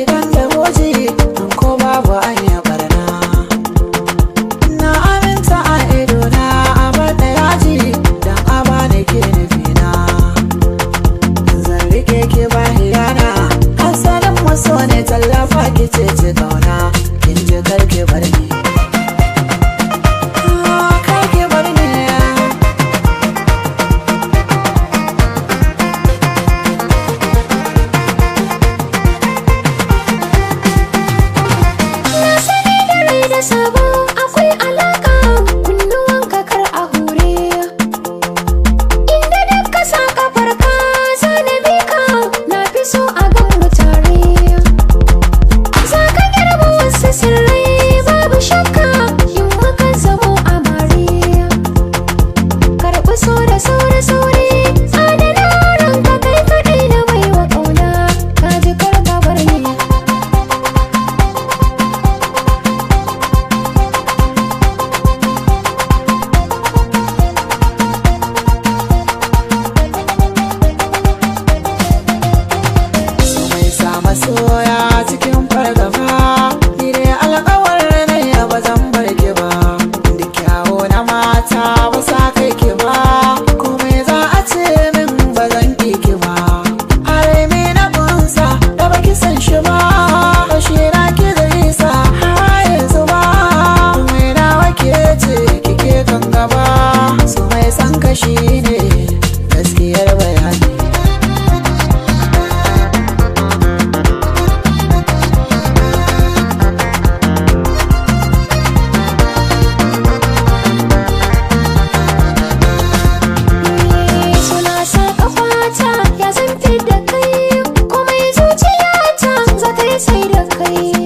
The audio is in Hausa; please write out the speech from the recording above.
Idan da goji ko babu anya barna. Na aminta a idona a bar da yaji dan amana ke nufina. Zan rike ki ba hiyana, asalin maso ne tallafa ki ce ci kauna, kin ji kar ki bar ni. Ah, kar ki bar ni. Na sani da rai da sabo akwai alaka, kunnuwanka kar a hure. Inda duk ka sa kafarka zana bi ka, na fi so a gan mu tare. Za ka girba wasu sirrai babu shakka in muka zamo amare. Karɓi so da sauri sauri, adana ranka kai kaɗai na baiwa ƙauna, ka ji kar ka bar ni. Su mai sa masoya cikin fargaba, ni dai alƙawar na ya ba zan bar ki ba. Duk kyawo na mata ba sa kai ki ba, komai za a ce min ba zan ƙi ki ba. Harami na kunsa da baki san shi ba, shi na ki zai sa har yanzu ba. Mai nawa ke ce kike kan gaba, su mai san kashi ne gaskiyar bayani. Suna sa kafata ya zan da kai, komai zuciyata za ta yi sai da kai.